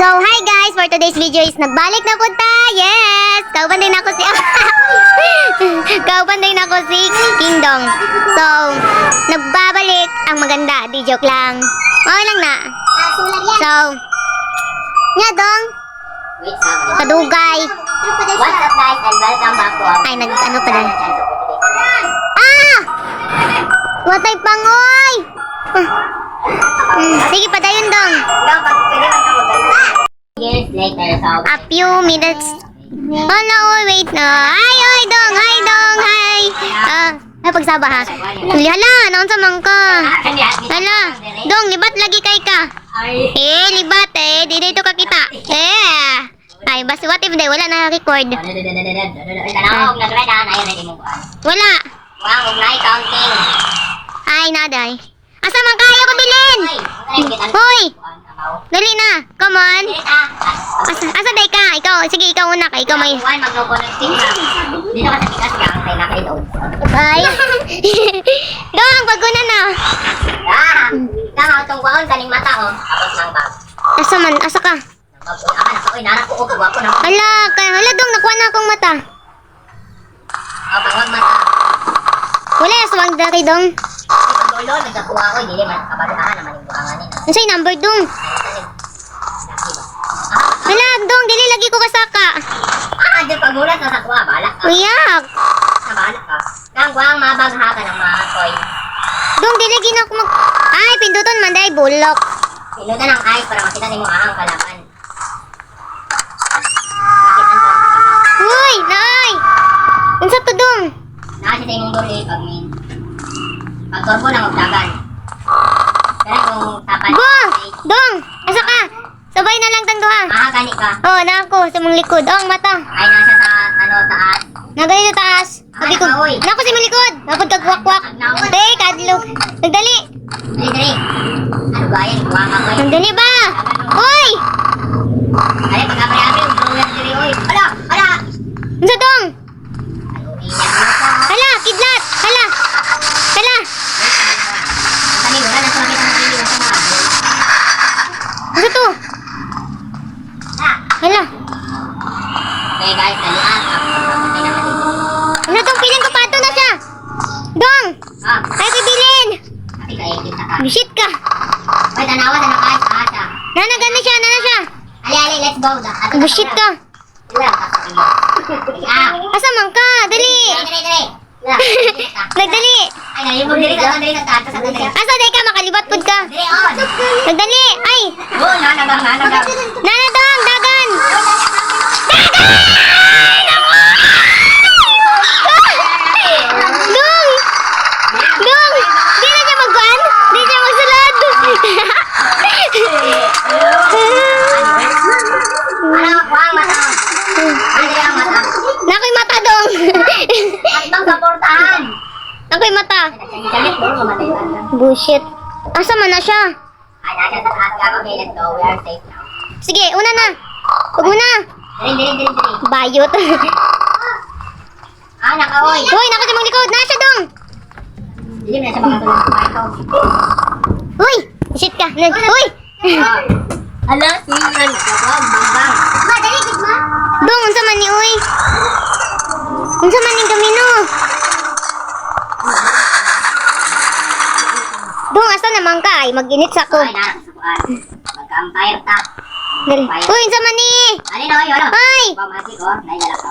So, hi guys! For today's video is nagbalik na po ta! Yes! Kauban din ako si Kingdong. So, nagbabalik ang maganda. Di joke lang. Okay lang na. So, nya dong, Wait, sa kadugay. What's up, guys, and welcome back to our Ay, nag ano pa din. channel. So, for today's Ah! Watay pangoy! Ah. Sige, padayon dong. Ikaw, pag pwede man ka mag- Years later, so A few minutes. Hala, oy, wait na. Hi, oy, dong, hi, dong, hi. Ah, ay, pagsaba ha. Hala, naon sa man ka? Hala, dong, libat lagi kay ka. Ay, Eh, libat eh. Di dito ka kita. Eh. Ay, basta what if day, wala na record. Tanaw, og nag-red ah, ay ready mo kuan. Wala. Wang og naay counting. Ay, naday. Asa man kayo ko bilin? Ay, ang gitan. Hoy, Kuan, amaw. dali na. Come on. Dili ta. Asa day ka? Ikaw, sige, ikaw una ka. Ikaw may... Kuan mag no connecting ha. Dito ka sa tikas ka kay naka-load. Ay. Dong, paguna na. Ah, kang atong kuan kaning mata oh. Tapos nang bag. Asa man, asa ka? Nang bag. Uy, ah, nako, oy, nara ko og gwapo na. Hala, kay hala dong, nakuha na akong mata. Oh, pangwag mata. Wala yung aswang diri dong. Ay, pagdulo, nagkakuha ko, hindi man kabalo ah, naman yung buangan ni. Unsay number dong? Laki ba? Hala, dong, dili lagi ko kasaka. Ah, di pagulat na sa kuha, bahala ka. Uyak. Na bahala ka. Kang kuha ang mabagha ka ng mga toy. Dong, dili gina ako mag. Ay, pinduton man dai bulok. Pinutan ang eyes para makita nimo ahang kalaban. Bakit ang kuha? Uy, naay. Unsa to dong? Naa siya sa imong duli pag min. Pag turbo na magdagan. Pero kung tapat. Bo, dong, asa ka? Sabay na lang tang duha. Aha, gani ka. Oh, na ako sa mong likod. Oh, ang mata. Ay, nasa sa ano taas. Na ganito taas. Sabi ko, Ay, nako sa mong likod. Napod kag wakwak. Te, kadlok. Nagdali. Dali, dali. Ano ba yan? Kuha ka ko. Nagdali ba? Uy! Ay, pag abri-abri, drawer diri oy. Ala, ala. Unsa dong? Ano, iyan mo ko. Hala, kidlat! Hala! Hala! Kani wala na sa makita ng video sa mga. Unsa to? Ah, Hala! okay guys, dali ah. Patay na natin. Ano tong piling ko pato na siya? Dong! Ah, Ay, pibilin! ati ka eh, kita ka. Shit ka! Oy, tanawa sa naka sa asa. Nana, gana siya! Nana siya! Ali, ali, let's go. Da. Ato, Bullshit ka! Wala ka sa imo. Ah, Asa man ka? Dali! dali, dali. Wala. Nagdali! Ay, nalibog diri sa diri sa taas sa diri. Asa day ka? Makalibat pud ka! Diri on. Nagdali! Ay! Oh, nana bang, nana bang. Nana dong! Dagan! Dagan! Dong! Dong! Di na siya magkuhan? Di siya magsulod! Ano, kuang mata. Ano ang mata? Nakoy mata dong! Atbang sa portahan. Nakoy mata! Galit bro, mamatay ka. Bullshit. Asa man na siya? Ay, nasa sa taas ka. Okay, let's go. We are safe now. Sige, una na. Huwag una. Diri, diri, diri, diri. Bayot. Ah, nakaoy. Hoy, nako sa mong likod. Nasa dong. Dili na siya makatulog sa kwarto. Uy, shit ka. Uy. Ah. Ala, siyan. Bang, bang, bang. Ma, dali, gid ma. Dong, unsa man ni uy? Unsa man ning kamino? Dong, asa naman ka? Ay, mag-init sa ako. Ay, nara sa kuan. Magkampire ta. Dali. Uy, unsa man ni? Ali na, oy, wala. Ay! Ba, magic, oh. Naidala ka.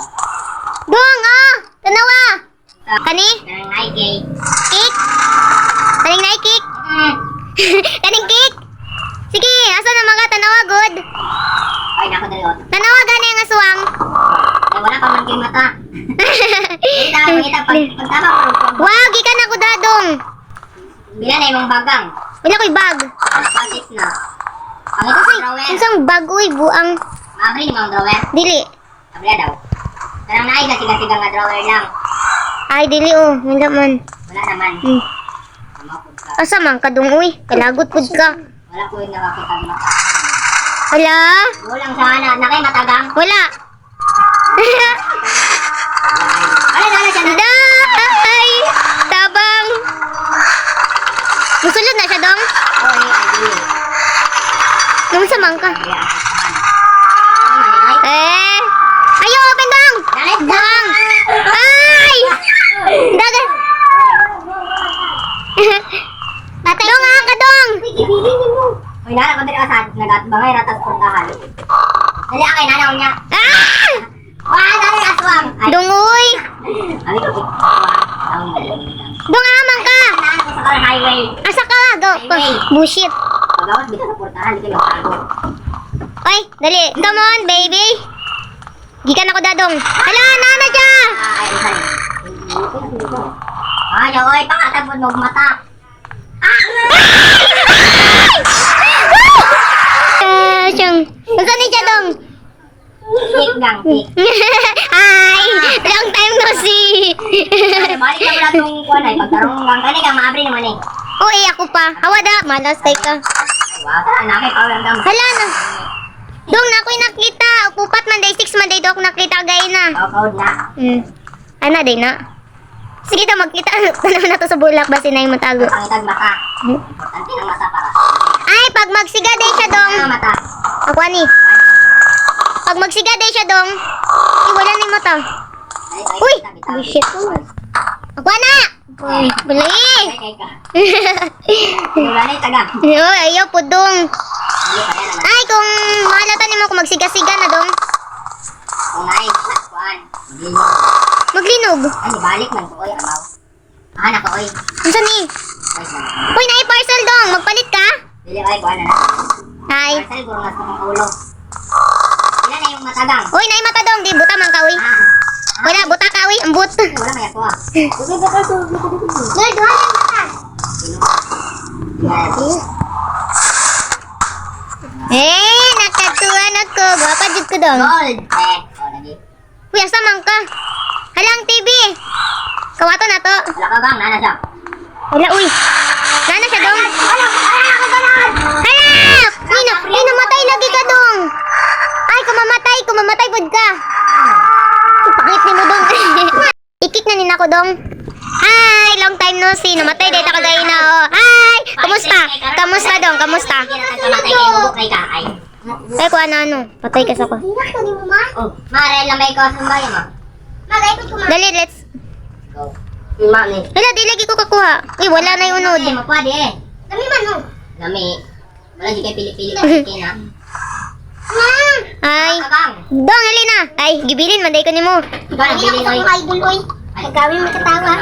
Dong, ah! Tanawa! Kani? Kanang Nike. Cake? Kaning Nike cake? Kaning cake? Sige, asa naman ka? Tanawa, good. Ay, nako, dali, oh. Tanawa gani ang aswang. Ay, wala pa man kay mata. Kita, kita, pag, pagtama, pag, Wow, gikan ako dadong. bila na imong bagang. Wala ko'y bag. Pag na. Pangita sa drawer. Unsang bag uy, buang. Maabri ni mong drawer. Dili. Abla daw. Kanang naay ka siga-siga nga drawer lang. Ay, dili oh. Wala man. Wala naman. Mapud ka. Asa man ka dong uy? Kalagot pud ka. Wala ko yung nakakita ng mata. Wala. Walang sana. Nakay matagang. Wala. Ala, ala siya na. Day! Tabang! Musulod na siya dong? Oh, ay, ay, dili. Nung sa man ka? Dili, ang tahan. At bangay ratas portahan. Dali akay nanaw niya. Ah! Wah, dali aswang. Ay, Dong, uy! abi ko ang Dong, amang ka! Naan ko sa car highway. Asa ka? Go! Bullshit. Pagawas bitaw sa portahan, di kayo magtago. Oy, dali. Come on, baby. Gikan ako dadong. Hala, nana siya! Ah, ay, usan. Ay, oy, pangatapon mo mata. Ah, siyang. Unsa ni siya, dong? Kick gang, kick. Hi! Long time no see! Ay, balik na pala itong kuwan ay pagtarong gang kani kang maabri naman eh. Uy, ako pa. Hawa da, malas tay ka. Wow, saan na kay power gang. Hala na. Dong, na ako'y nakita. Upat man day, 6 man day, do ako nakita gay na. Wow, code na. Ana day na. Sige daw, magkita. Tanaw na to sa bulak, basi na yung matago. Pangitag mata. Importante ng mata para. Ay, pag magsiga day siya, dong. Ang mata. Ako ani. Pag magsiga day siya, dong. Ay, wala na yung mata. Ay, ay, Uy! bitaw, bitaw. Uy, shit. Ako na! Uy, bali! Ay, kay ka. Wala na yung taga. Uy, ayaw po, dong. Hindi pa yan naman. Ay, kung mahalata nimo kung magsiga-siga na, dong. Kung ay, kuwan. Maglinog. Maglinog. Ay, balik man ko, oy, amaw. Ah, nako, oy. Unsa ni? Oy, nako. Uy, naay parcel, dong. Magpalit ka? Dili, oy, kuwan na na. Ay. Parcel, gurungas ko kong ulo. Ilan na yung matagang? Uy, naay mata, dong. Di, buta man ka, uy. Ah, Wala, buta ka, uy. Ambot. wala may ako ah. Lord, duha na yung mata. Yes. Eh, nakatuwa na ko. Gwapa jud ko, dong. Gold! Eh, oh, lagi. Uy, asa man ka? Halang TV. Kawato na to. Wala ka bang? Nana siya. Wala, uy. Nana siya, dong. Hala! Uy, na, uy, namatay lagi ka, dong. Ay, kumamatay. Kumamatay, pud ka. Ay, pangit ni mo, dong. I-kick na nina ko, dong. Hi! Long time no see. Namatay dito ka gay na, oh. Hi! Kamusta? Kamusta, dong? Kamusta? Sige na tagkamatay kay bubok kay ka. Ay. Ay, kuha na ano. Patay ka sa ko. Oh, mare lang may ko sumbayan mo. Dali, let's. Go. Ma ni. Wala, di lagi ko kakuha. Uy, wala na yung unod. Eh, makuha di eh. Dami man, oh. Lami. Wala di kay pili-pili pa na. Ay. Kabang. Dong, hali na. Ay, gibilin, manday ko nimo. Ikaw ang bili oy. Idol, oy. Nagawin mo katawa.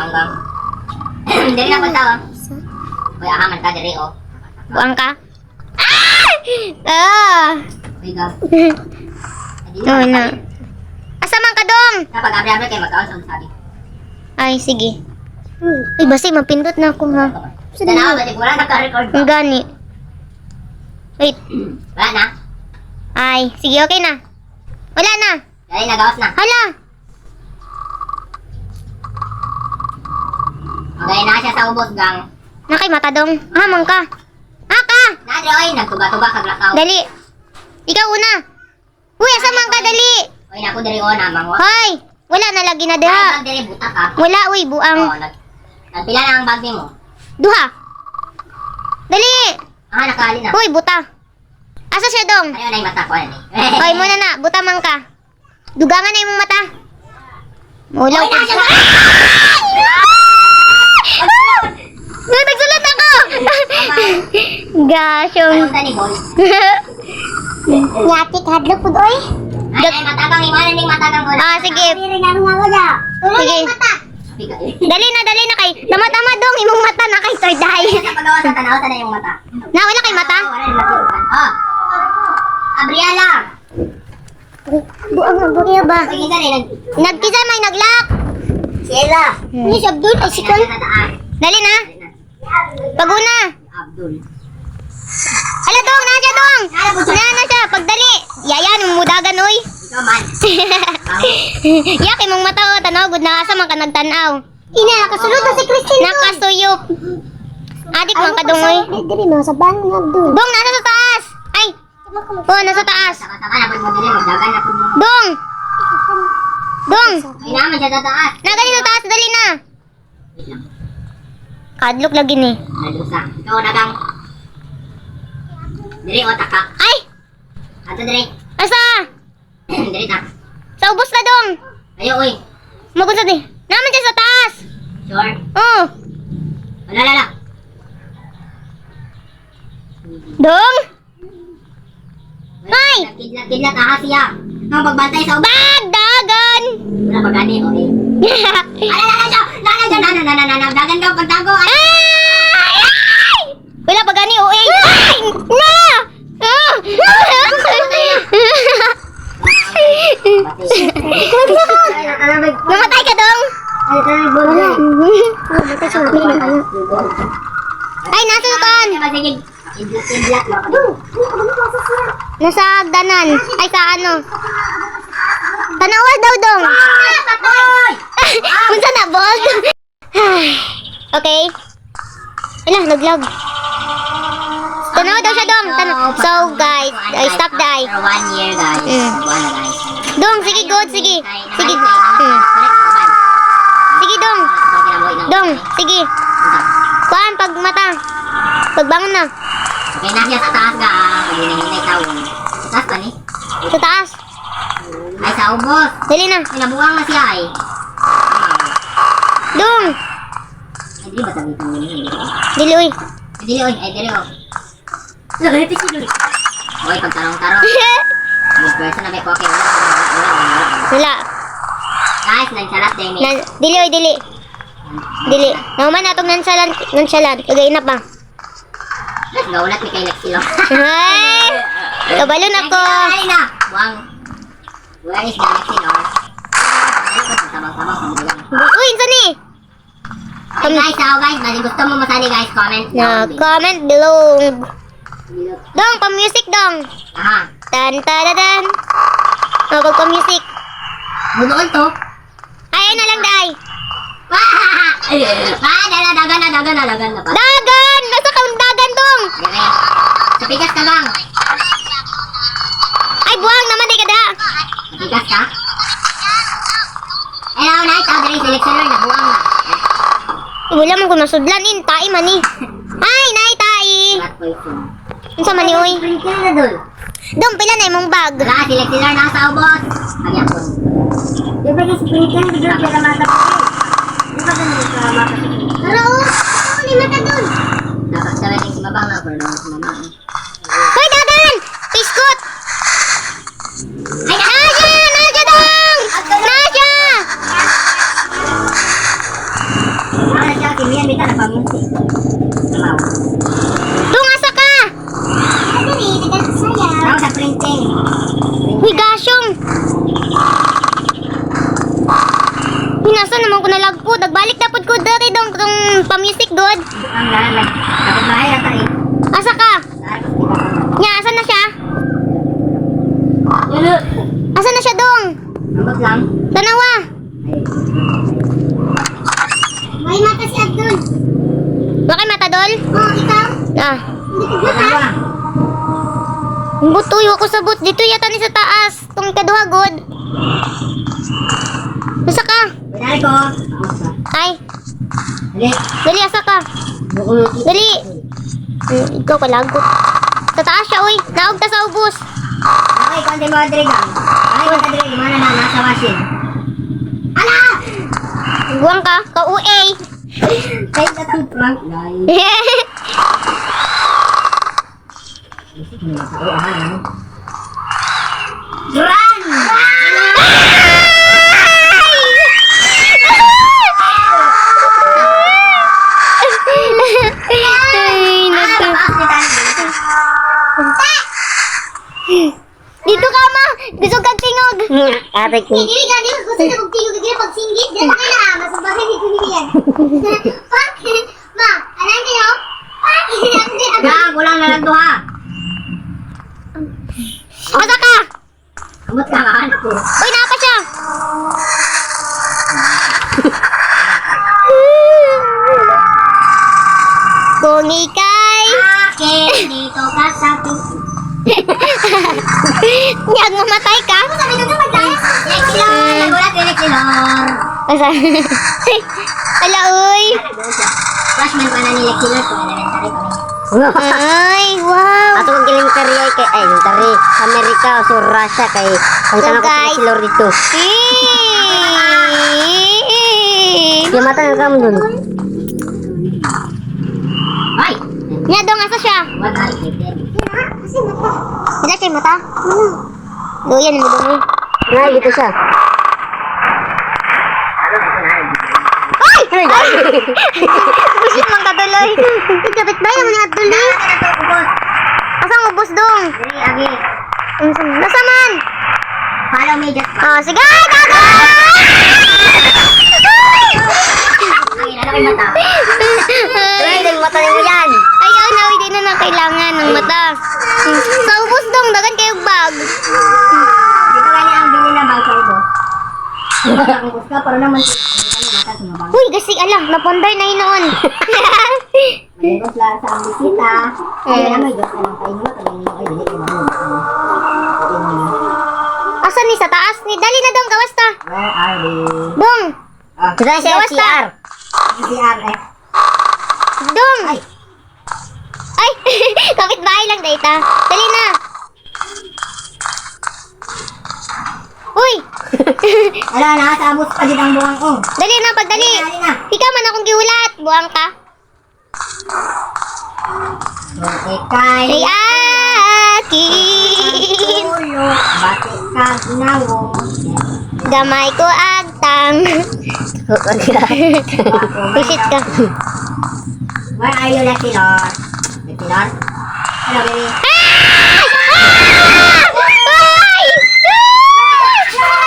Dili na punta oh. Uy, aha man ka diri oh. Buang ka. Ah! Ah! Uy, gaw. Oo na. Asa man ka, dong? Kapag abre-abre kay magkaon sa sabi. Ay, sige. Uy, basi, mapindot na ako, ha. Tanaw ba di wala naka-record. Ang gani. Wait. Wala na. Ay, sige, okay na. Wala na. Dali na gawas na. Hala! Okay na siya sa ubos gang. Nakay mata, dong. Ah, man ka. Ah, ka! Na diri oy, nagtuba-tuba kag lakaw. Dali. Ikaw una. Uy, asa man ka, dali. Oy, nako diri oh na mangwa. Hoy! Wala na lagi na diha. Ay, diri buta ka. Wala, uy, buang. Oh, nagpila na ang bag nimo. Duha. Dali! Ah, nakaali na. Uy, buta. Asa siya, dong? Ayaw na yung mata ko ano eh. Hoy, muna na. Buta man ka. Dugangan na imong mata. Mulaw Uy, ka. nasa- Ah! Nagsulat ako! Gasyong. Anong tani boy? Yatik hadlok pud oy. Ay, ay matagang iwanan ning matagang wala. Ah, sige. Sige. Dali na, dali na kay. Tama-tama dong imong mata na kay third eye. Sa pagawa sa tanaw sa na yung mata. Na wala kay mata? Ah, wala yung mata. Oh. Abriala. Buang ang buang ba? Uy, kinsa ni nag Nagkisa may naglock. Sila. Ni si Abdul ay si Kol. Dali na. Paguna. Abdul. Ala dong, na siya dong. Na na siya pagdali. Yayan mudagan oy. Ikaw man. Yak imong mata oh, tanaw gud na asa man ka nagtan-aw. Ina nakasulod na si Christine. Nakasuyop. Adik man ka dong oy. Diri mo sa ban nga Abdul. Dong nasa sa taas. Ay. Oh, nasa taas. Saka-saka na pud mo diri magdagan na pud mo. Dong. Dong. Ay naman siya sa taas. Nagali sa taas, dali na. Wait lang. Kadlok lagi ni. Nalusa. Ikaw na kang. Diri o taka. Ay, Ato diri. asa? Diri ta. Sa ubos na dong. Ayo oy. Magunsa di. Naman siya sa taas. Sure. Oh, Wala la la. dong. Ay! Kidlat, kidlat, aha siya. Ang pagbantay sa uba. Pagdagan! Wala pa gani, okay. Ala, ala, ala, ala, ala, ala, ala, ala, ala, dagan ka, pagtago. Ay! Ay! Ay! Wala pa gani, OA! Ay! Na! Ah! Namatay ka dong? Wala. Wala siya. Ay, nasa kan? Sige, kidlat, kidlat. Nasa hagdanan. Ay, sa ano? Tanawa daw dong. Unsa na, boss? Ay, okay. Ala, naglag. Tanawa daw siya dong. So, guys, ay, stop the eye. For one year, guys. Buwan na, guys. Dong, sige, good, sige. Sige. Sige, dong. Dong, sige. Kuan, pag mata. Pagbangon na. Okay, na siya sa taas ka. Pag hinahinay tawon. Sa taas pa ni? Sa taas. Ay, sa ubos. Dali na. Ay, nabuwang na siya ay. Dong. Ay, dili ba sabi ko yun? Dili, uy. Ay, dili, oy. Ay, dili, oh. Oy, pagtarong-tarong. Good person na may koke. Wala, wala, wala, wala. Wala. Guys, nagsalat din. Na, dili, oy, dili. Dili. Nauman na itong nonchalant. Nonchalant. Kagay na pa. Gaulat ni kay Lexilo. Ay! Kabalo na ko. Ay, na. Buwang. Where is the Lexilo? Tabang-tabang sa bilang. Uy, insan ni? Okay, guys, so guys, bali gusto mo masali guys, comment Na, down comment below. below. Dong, pa-music dong. Aha. Tan ta da dan. Oh, pag-music. Budoon to. Ay, ay na lang day. Ah, dala, dagan na, dagan na, dagan na pa. Dagan! Nasa kang dagan dong. Dire. Sa pikas ka bang? Ay, buwang naman di ka da. Sa pikas ka? Hello, night out dire selectioner na buwang na. Eh, wala man ko nasudlan in tai man ni. Ay, nay tai. Rat poison. Unsa man ni oy? Sprinkle na dul. Dong pila na imong bag. Wala, selectioner na sa ubos. Magyapon. Di ba kasi sprinkle? Di ba pala mata? Di ba ganun ka mata? Tara oh. Ako ni mata dun. Dapat sa si Mabang na, pero naman si Mama. Hoy, dagan! Piskot! Ay, Nasya! Nasya dong! Nasya! Wala siya, si Mia, bita na pamunti. Samaw. Dong, asa ka? Ako sa printing. Uy, gasyong! Uy, nasa naman ko nalagpo. Nagbalik na pod ko diri dong tong pa-music god. Ang lalan. Dapat bahay na tayo. Asa ka? Nya, asa na siya? Asa na siya dong? Ambot lang. Tanawa! May mata si Abdul. Bakit matadol? Oh, ikaw? Ah. Hindi ko mata. Ang butoy, ako sa but. Dito yata ni sa taas. Tong kaduha god. Asa ka? Pinari ko. Ay, Dali. dali asa ka? Dali. Ikaw kalagot. Sa taas siya, uy. Naog ta sa ubos. Okay, konti mo diri gang. Ay, konti diri mana na nasa washing. Ala! Guwang ka, ka-UA. Kay na tang prank, guys. Run! Ay, Ah, naku. taas ni Tan. Dito ka, ma. Gusto kang tingog. Ate ko. Dili gani ko sa kog tingog dili pag singgit dili na masubahin ni kuno yan. Pak! Ma, alam niyo? Pak! Gang, kulang na lang duha. Asa ka? Amot ka man ko. Uy, napa siya. Kung ika'y Akin dito ka sa akin. Nyag, mamatay ka. Sabi ko na magdayas. Lexilor, nagulat ni Lexilor. Asa? Ala, uy. Flashman pa na ni Lexilor kung elementary kami. Ay, wow. Ato kong elementary ay kay ay, elementary Amerika o so Russia kay ang So, tanong ko guys. sa Lord dito. Eh. Yung mata nga kamo dun. Ay! Nya dong asa siya? What are you there? Kasi mata. Wala siya mata? Wala. Luyan mo dong. Nga, dito siya. Ay! Ay! Busit mang katuloy. Ikapit ba yung mga tuloy? Asang ubos dong? Dili, agi. Nasa man? Follow me just. Oh, sige! Gago! Ang ina na kay mata. Ay, mata mo yan. Ayaw na, hindi na na kailangan ng mata. Sa ubos dong, dagan kayo bag. Dito gani ang bili ng bag sa ubos. Ang ubos ka para naman ang mata sumabang. Uy, gasi alam, napondar na hinoon. Malingkot lang sa ang bisita. Ayun na may gas na lang kayo mo tagay ay dili ko mo. Asa ni sa taas ni? Dali na dong, gawas ta. Where are we? Dong, Ah, Diba siya Gawas ta. CR? CR eh. Dong. Ay. Ay, kapit bahay lang data. Dali na. Uy, Ala na sa abot pa gid ang buwang ko. Dali na, pagdali. Dali na. Ikaw man akong gihulat. Buang ka. Kung ikay Ay, akin. tulo, bati kag nawong. Gamay ko agtang. Visit ka. Where are you, Lexilor? Lexilor? Hello, baby. Ay!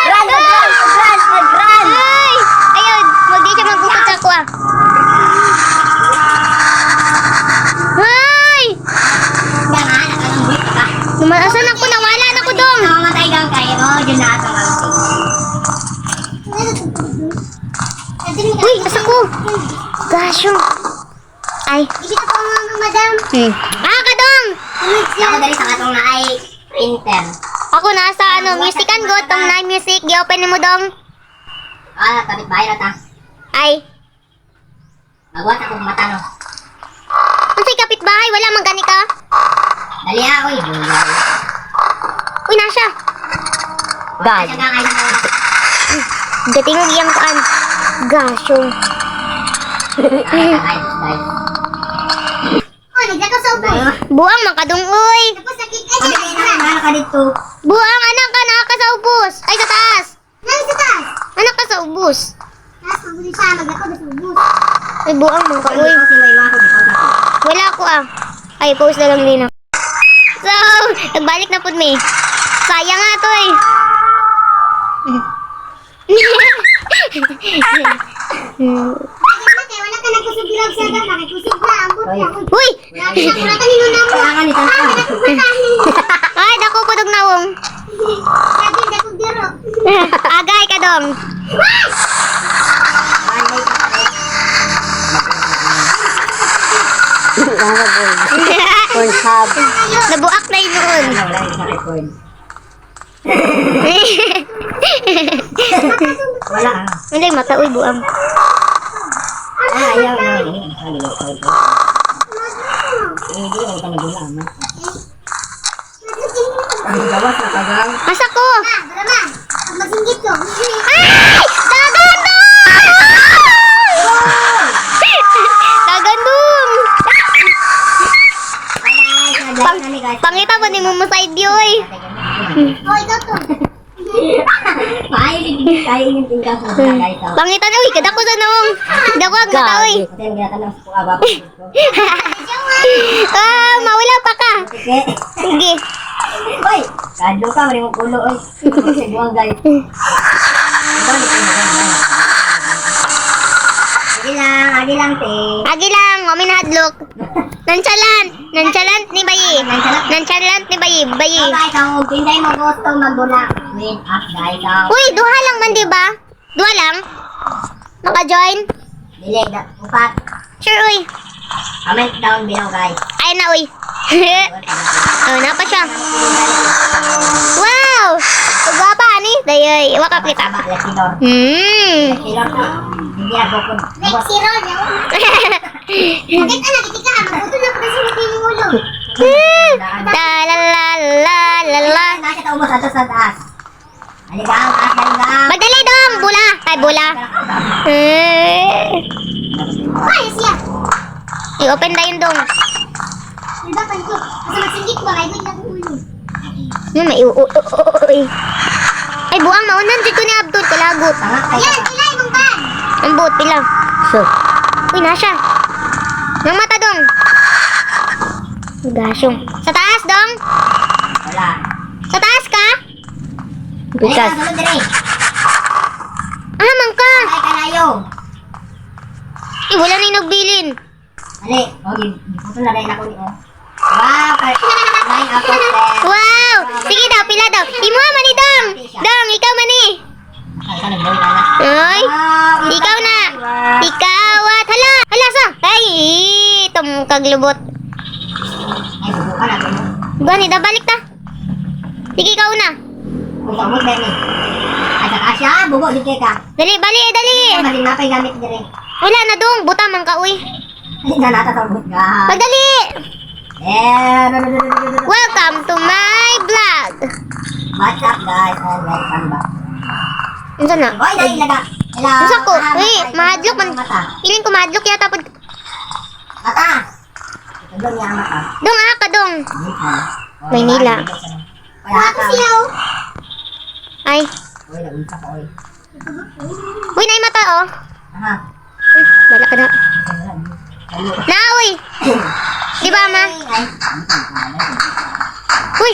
Run, run, run, run. Ay! Ayun, wag di siya magukod sa kuha. Ay! Nga, nakalanggulit ka. Lumalasan ako, nawala na ko dong. Namamatay kang kayo. Oh, dyan na atong ang Uy, asa ko? Gasyong. Ay. Ikita pa nga madam. Ah, kadong! Ako dali sa katong na ay printer. Ako nasa ano, musican go, tong na music. Gi-open ni mo dong. Ah, kapit bahay na ta. Ay. Magwat akong mata no. Unsay kapitbahay, wala man gani ka. Dali ah, oy. Bulay. Uy, nasa. Gag. Siya nga ay na. Gatingog iyang kuan. Gasyong. Ay, ay, guys. Oh, naglakaw sa ubos. Buang man kadong uy. Tapos nakita Abi siya. na na ka dito. Buang anak ka naa ka sa ubos. Ay sa taas. Nang sa taas. Anak ka sa ubos. Taas, magulo siya. Maglakaw sa ubos. Ay buang man ka uy. Kasi may mga ko dito. Wala ko ah. Ay post na lang din ako. So, nagbalik na pud mi. Sayang nga to eh. Bakit na kay wala ka nagkusog-bilog sa gama. Kay kusog na. Ambot na. Uy, Uy! Grabe na kuratan ni Nuna mo. Kailangan ni tanta. Ah, dakog mata. Ay, dako pud og nawong. Grabe, dakog diro. Agay ka dong. Pornhub. Nabuak na yun noon. Wala sa record. Wala. Hindi, mata. Uy, buang. Ah, ayaw na. Hindi ko pa nagula man. Ang gawas na kagang. Asa ko? Ma, bara ma. Pag masinggit ko. Ay! Dagandong! Dagandong! Ay, guys, nag-like na ni guys. Pangita ba ni mo side view, oy? Oh, ikaw to. Maayo tayo yung tingka sa mga guys. oh. Pangita na, uy. Kadako sa nawong. Dako ang mata, uy. Kasi ang ginatanong sa kuha ba? Ah, mawala pa ka. Sige. Sige. Oy, kadlo ka marimong ulo oy. Kasi buwang guys. Ito ni Agi lang, agi lang te. Agi lang, wamin hadlok. Nonchalant. Nonchalant ni Bayi. Nonchalant ni Bayi. Bayi. So guys, ang pintay mo gusto magdula with us guys. So, Uy, duha lang man, di ba? Duha lang? Naka-join? dili da, upat. Sure, uy. Comment down below guys. Ay na, uy. Oh, napa siya. Wow! Gwapa, ani? Dayoy, waka kita. Tama, Lexilor. Lexilor to. Hindi ako kun. Lexi roll. Bakit anak, iti ka. Magutol na ko kasi yung ulo. Ta la la la la la. Nasa taubos ato sa taas. Aligang, taas, aligang. Magdali dong, bula. Ay, bula. Eh. Ay, siya. I-open na yun dong. Diba, panto? Kasi magsinggit ko, ay good lang ulo. Nga may uy. Ay, buang maunan dito ni Abdul kalagot. Tanga kay Yan, pila imong pan. Ang buot pila. So, Uy, na siya. Nang mata dong. Gasyong. Sa taas dong. Wala. Sa taas ka? pikas. Ay, sulod diri. Ah, mangka. Ay, kalayo. Eh, wala na yung nagbilin. Ali, oh, giputo na dahil ako ni oh. Wow, 9 out of 10. Wow! Sige daw, pila daw. Imuha man ni Dong. Dong, ikaw man ni. Ay, ikaw nag-drawing na. Ay, Wow, ikaw na. Ikaw at hala. Hala sa. Ay, tumkaglubot. Ay, bubo ka na. Bubo. Gani, da balik ta. Sige, ikaw na. Kung sa umot, Benny. Ay, sa kasya, bubo, di kay ka. Dali, bali, dali. Ay, maling napay gamit diri. Wala na dong, buta man ka uy. Ay, nanata sa umot ka. Pagdali. Eh, no, no, no, no, no, no. Welcome to my vlog. What's up, guys? And welcome back. Unsa na? Hoy, dahil laga. Hello. Unsa ko? Ah, Uy, mata, mahadlok man. Mata. Piling ko mahadlok yata pag Mata. Ito niya ang mata. Dong ah ka dong. Maynila. Wala Ako siya oh. Ay. Uy, nagunsa ka, uy. Uy, nay mata oh. Aha. Uy, wala ka na. Na uy. Di ba ma? Ay. Uy.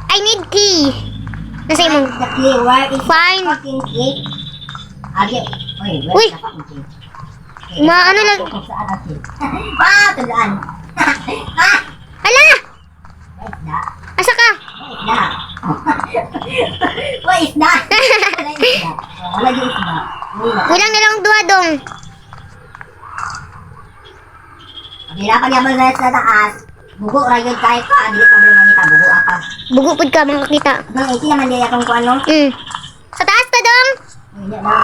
I need tea. Nasa imong The key, where is Fine. the fucking key? Abi, uy, where Uy. is the fucking key? Okay. Ma ano lang. Kung saan ang key? Wow, tulaan. Ah! Hala! Where is that? Asa ka? Where is that? Where is that? Wala yung isda. Wala yung isda. Uy, Kulang na lang ang duha dong. Okay, dapat niya ba sa taas? Bugo ra yun kahit pa, dili pa mo mangita, bugo apa. Bugo pud ka makakita. Nang 80 naman di akong kuan no. Sa taas ta dong. Uy, nya na.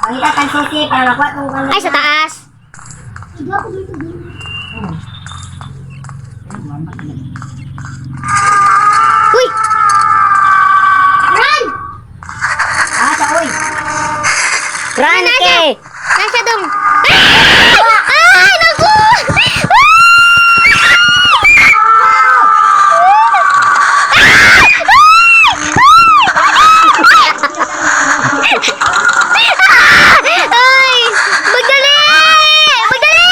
Mangita kang susi para makuha tong kuan. Ay sa taas. Igwa ko dito dito. Uy, Run! Ah, sa uy. Run, ke! Nasa dong. Ah! Ay, naku! Ay! Magdali! Magdali!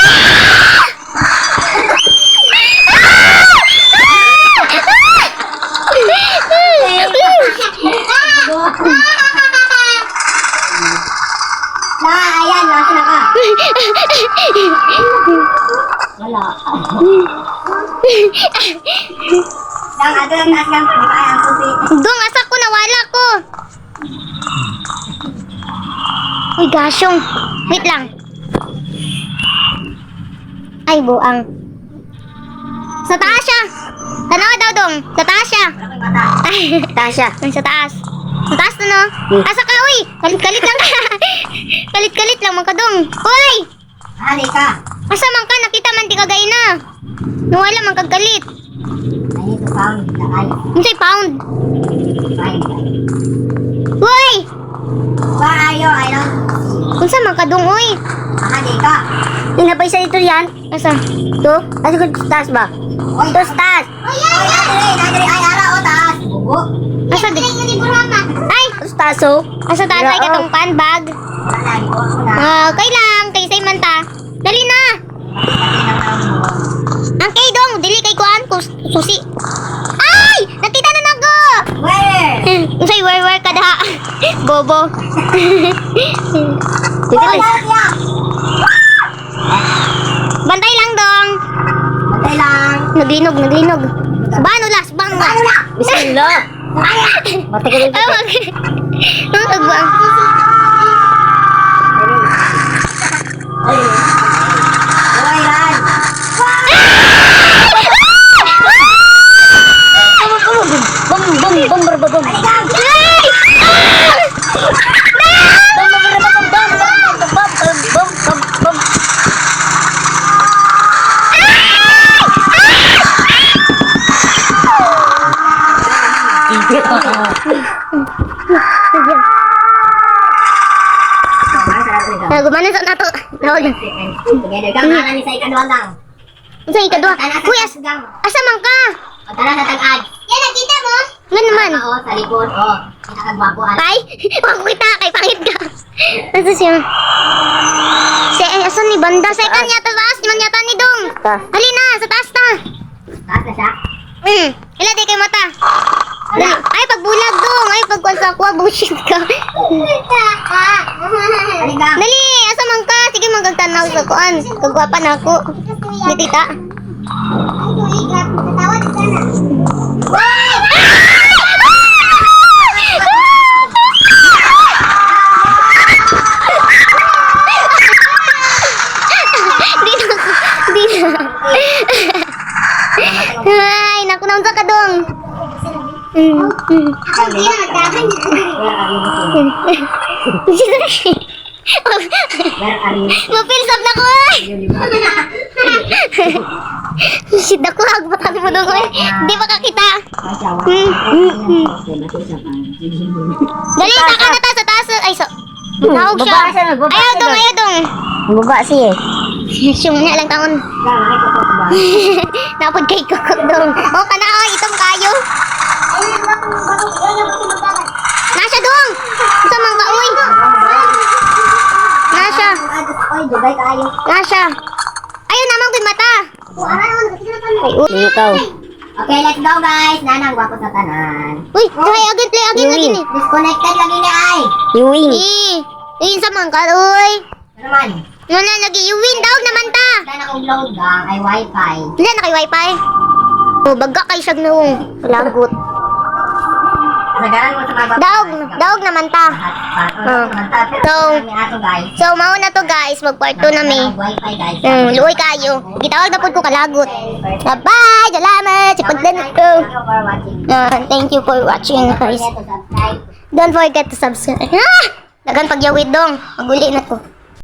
Na, ayan, nasa na ka. Wala. Dang, ato lang taas lang, di ba ang susi. Dong, asa ko? Nawala ko. Uy, gasyong. Wait lang. Ay, buang. Sa taas siya. Tanawa daw, Dong. Sa taas siya. Wala ko'y mata. Ay, Taas siya. ay, sa taas. Sa taas na, no? Asa ka, uy! Kalit-kalit lang ka. Kalit-kalit lang, mga kadong. Uy! Ah, di ka. Asa man ka? Nakita man di ka gay na. Nawala man kag kalit. I need to found the eyes. Unsay pound? Find the eyes. Uy! Where are you? I don't see you. Unsa man kadong, uy? Ah, di ka. Inabay sa ito yan. Asa? To? Asa ko taas ba? Oy, To taas. Oy, ay, Oy, ay! nadiri, nadiri. Ay, ara, o, taas. Bugo. Asa di? Ay, nga ni Burama. Ay! To taas, oh. Asa tatay ka tong pan bag? Wala na, gikuha ko na. Ah, kay lang, kay say man ta. Dali na. Kasi nang ang bugo. Ang kay dong, dili kay kuan kus susi. Ay! Nakita na nako. Where? Unsay where ka daha? Bobo. Dito Oy, tayo. siya. Bantay lang dong. Bantay lang. Naglinog, naglinog. Bano las, bano las. Bismillah. Matagal Ay, wag. Wag ba? Oy, oy, run. Bum, bum, bum, bum, bum, bum. Aligang! Ay! Bum, bum, bum, bum, bum, bum, bum, bum, bum, bum, bum. Ah, gumana sa nato. Tawag na. Together kang ara ni sa ikaduha gang. Unsa ikaduha? Tana sa Uy, as gang. asa man ka? O tara sa tag-ad. Yan, nakita mo? Nga naman. Oo, sa likod. Oh, kita kagwapo. Ano? Ay, wag kita kay pangit ka. Asa siya? Si eh, asan ni banda? Second yata taas, man yata ni Dong. Taas. Halina, sa taas ta. Taas na siya. Ila di kay mata. Dali. Ay, pagbulag dong. Ay, pagkuan sa kuha, bullshit ka. Halika. Dali, asa man ka? Sige, magagtanaw sa kuan. Kagwapa na ako. Di tita. Ay, tuig, natawad ka na. Di na. Di na. Ay, naku, naunsa ka dong. Ako diyan, nagdagan. Where are you looking? Where are you? Mapil sab na ko ay. Shit ako, agbatas mo dong oy. Di pa kakita. Dali, saka na ta sa taas. Ay, so. Nahog siya. Baba siya, baba Ayaw siya dong, dong. ayaw dong. Baba siya eh. Siyong niya lang taon. Napod kay kukok dong. O, kana oy, itom kayo. Ay, bakit bakit bakit magdagan? Nasa dong. Sa mga kaoy. Nasa. Oy, dugay kayo. Nasa. Ayaw naman ko'y mata. O, ara naman, kasi na Ay, uy. Ikaw. Okay, let's go guys. Nanang gwapo sa tanan. Uy, try again, play again lagi ni. Disconnected lagi ni ay. You win. Eh, yun sa mga kaoy. Ano man? Wala lagi, you win daw naman ta. Wala na akong load gang ay wifi. Wala na kay wifi. O, baga kay siyag noong. Lagot. Kasagaran mo sa mga gwapo. Daog, daog naman ta. Oh. So, ato guys. So, mao na to guys. Mag part 2 na mi. Wifi guys. Luoy kayo. Gitawag na pud ko kalagot. Bye-bye! Salamat sa pagdano ko. Thank you for watching. Thank you for watching guys. Don't forget to subscribe. Don't forget to subscribe. Ah! Dagan pagyawid dong. Maguli na ko.